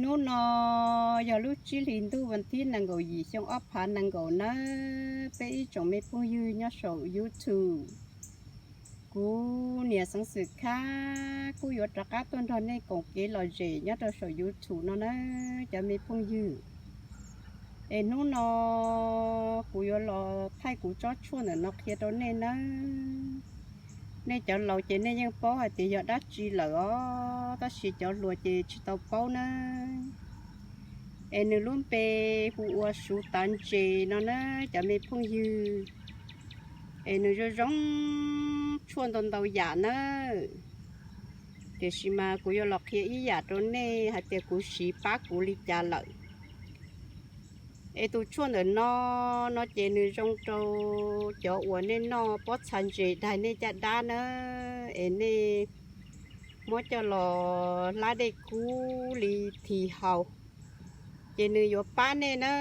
Hnub no yog lub tsib hlis ntuj vas thib nees nkaum yim xyoo ob phav nees nkaum nawb, peb ib tsoom me phooj ywg nyob saum YouTube. Kuv niam Xeev Xwm Khab kuj yuav rov qab tuaj nrog nej koom kev lom zem nyob rau saum YouTube no nawb cov me phooj ywg. Es hnub no kuv yuav los thaij kuv tsob tshuaj ntawm no qhia rau nej nawb. Nej cov laus ces nej yeej paub hais tias yog dab tsi lawm os, tab sis cov hluas ces tsis tau paub nawb. Es nws lub npe hu ua suv tav ntses no nawb cov me phooj ywg. Es nws zoo zoo tshuaj ntau ntau yam nawb. Tiam sis mas kuv yuav los qhia ib yam rau nej hais tias kuv siv pab kuv li cas lawm. Es tus tshuaj ntawm no, no ces nws zoo rau cov uas nej noj pob txha ntses daig nej caj dab na, es nej muab coj los hlab dej kub li this haus, ces nws yuav pab nej na.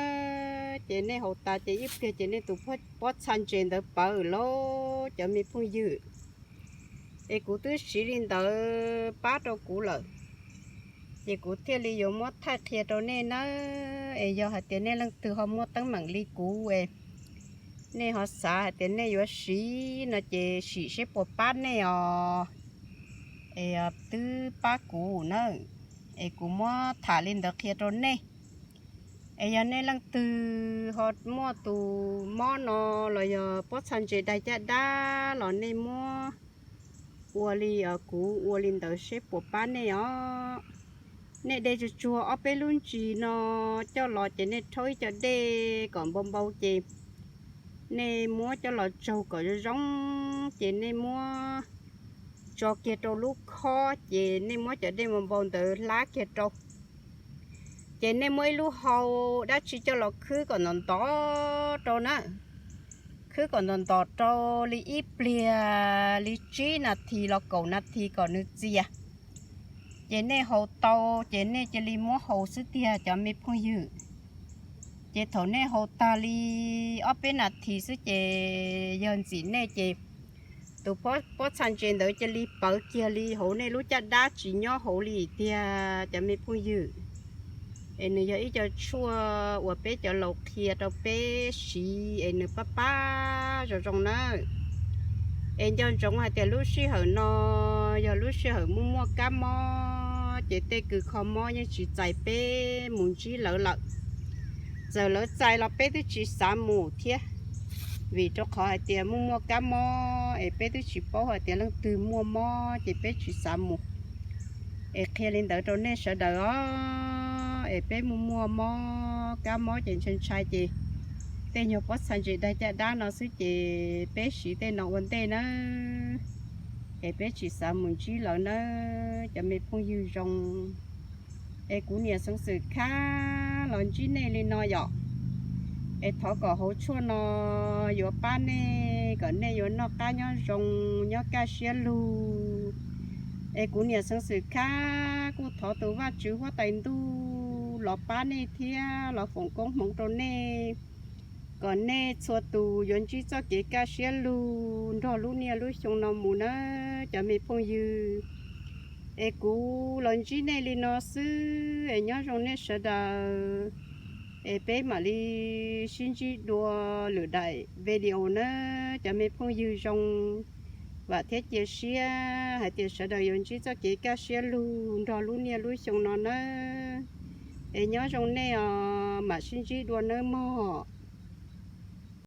Ces nej haus tas ces ib pliag ces nej tus pob txha ntses ntawd pawv lawm cov me phooj ywg. Es kuv twb siv li ntawd pab rau kuv lawm, ces kuv thiaj li yuav muab thaij qhia rau nej nawb. Es yog hais tias nej leej twg ho muaj teeb meem li kuv es nej ho xav hais tias nej yuav siv no ces sim seb puas pab nej os. Es twb pab kuv nawb, es kuv muab tham li ntawd qhia rau nej. Es yog nej leej twg ho muaj tus mob no los yog pob txha ntses daig caj dab los nej muab ua li kuv ua li ntawd seb puas pab nej os. Nej de tsuag tsuag ob peb lub ntsis no coj los ces nej rhaub ib co dej kom npau npau ces nej muab coj los tsaug kom zoo zoo, ces nej muab tso kiag rau lub khob ces nej muab cov dej npau npau ntawd hlab kiag rau. Ces nej muab ib lub hau dab tsi coj los khwb kom ntov ntov rau na. Khwb kom ntov ntov rau li ib pliag li tsib nas this los kaum nas this kom nws txias. Ces nej haus tau ces nej cia li muab haus xwb tiag cov me phooj ywg. Ces thaum nej haus tag li ob peb nas this xwb ces yog ntxim nej ces tus pob txha ntses ntawd cia li pawv kiag li hauv nej lub caj dab tsis nyob hauv li tiag cov me phooj ywg. Es nws yog ib co tshuaj uas peb cov laus qhia rau peb siv es nws pab pab zoo zoo nawb. Es nco ntsoov hais tias lub sij hawm no yog lub sij hawm muaj muaj kab mob ces tej kws kho mob yeej tsis txais peb mus ntsib lawv lawm. Txawm lawv txais los peb twb tsis xav mus thiab, vim rau qhov hais tias muaj muaj kab mob es peb twb tsis paub hais tias leej twg muaj mob ces peb tsis xav mus. Es qhia li ntawd rau nej sawv daws os, es peb muaj muaj mob kab mob ces ntshai ntshai ces tej nyuag pob txha ntses daig caj dab no xwb ces peb siv tej no ua ntej nawb. Es peb tsis xav mus ntsib lawv nawb cov me phooj ywg zoo. Es kuv niam Xeev Xwm Khab los ntsib nej li no yom. Es thov kom hauv tshuaj no yuav pab nej kom nej yuav noj qab nyob zoo, nyob kaj siab lug. Es kuv niam Xeev Xwm Khab kuj thov tus Vajtswv huab tais ntuj los pab nej thiab los foom koob hmoov rau nej, kom nej txhua tus yuav ntsib txoj kev kaj siab lug nrog lub niaj lub xyoo no mus nawb cov me phooj ywg. Es kuv los ntsib nej li no xwb es nyob zoo nej sawv daws. Es peb mam li sib ntsib dua lwm daim video nawb cov me phooj ywg zoo. Vam thiab cia siab hais tias sawv daws yuav ntsib txoj kev kaj siab lug nrog lub niaj lub xyoo no nawb. Es nyob zoo nej os, mam sib ntsib dua nawb mog.